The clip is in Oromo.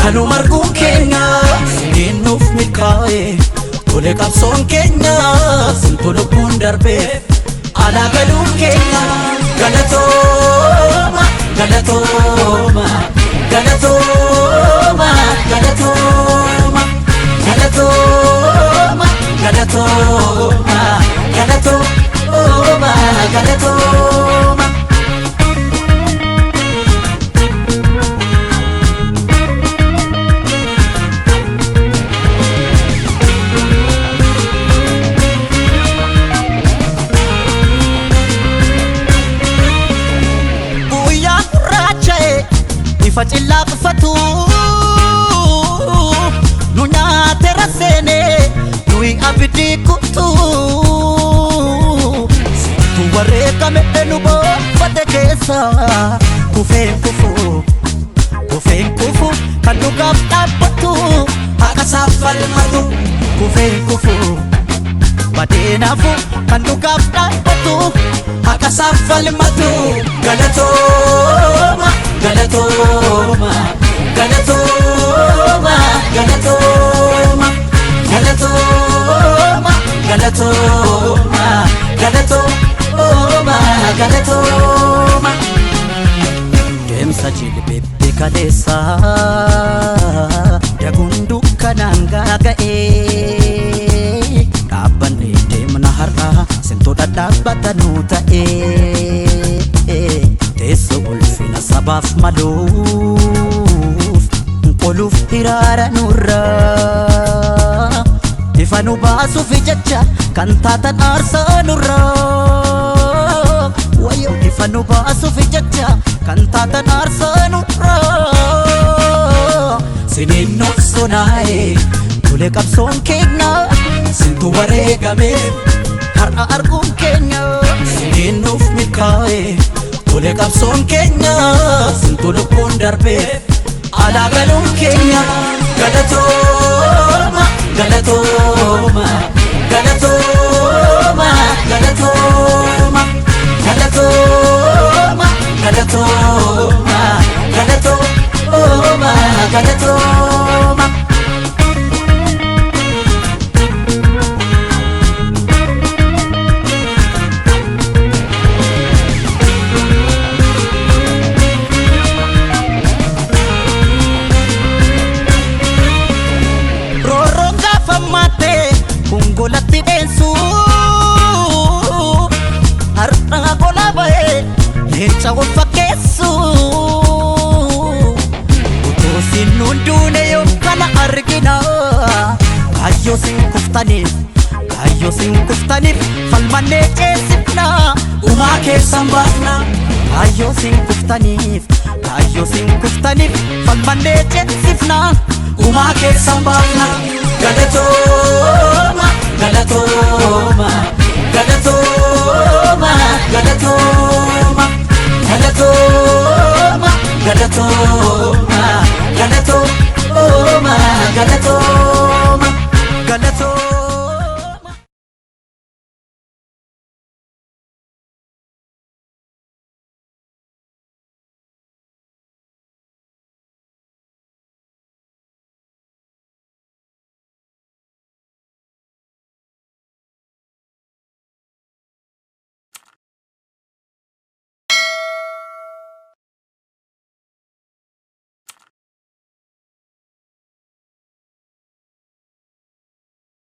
Kanuma arguun keenya siniin nuuf milkaa'e tole qabsoon keenya sintu lubbuun darbeef alaa galuun keenya galatooma galatooma galatooma galatooma galatooma galatooma galatooma galatooma. Guyyaa gurraacha'e ifa cillaafatu nu nyaate raseene nuyi abidii kutu tu wareegame nu boonfate keessa kufeen kufu kufeen kufu kan dhugaaf dhaabbatu haqa isaaf falmatu kufeen kufu badeenaafu kan dhugaaf dhaabbatu haqa isaaf falmatu galatooma galatooma galatooma galatooma galatooma galatooma galatooma galatooma. Deemsa jilbeetti kaleessa daguun dukkanaan gaaga'ee dhaabbannee deemna har'a simtuu dhadhaabbata nuu ta'ee teessoo ulfina sabaaf maluuf qoluuf hiraara nurraa ifa nu baasuuf jecha kan taatan aarsaa nurraa wayyoo ifa nu baasuuf jecha kan taatan aarsaa nurraa siniin nuuf sonaa'e tole qabsoon keenya sintu wareegame har'a arguun keenya siniin nuuf milkaa'e tole qabsoon keenya sintu lubbuun darbeef alaa galuun keenya galatooma galatooma galatooma galatooma galatooma galatooma galatooma galatooma. Roorroon gaafa maattee kun golatti dheensu har'a gola ba'ee leenca of fakkeessu utuu sin nuun duune yoom kana argina kaayyoo sin kuftaniif kaayyoo sin kuftaniif falmannee ceesifna Gumaa keessan baafna kaayyoo sin kuftaniif kaayyoo sin kuftaniif falmannee ceesifna gumaa keessan baafna galatooma galatooma galatooma galatooma galatooma galatooma.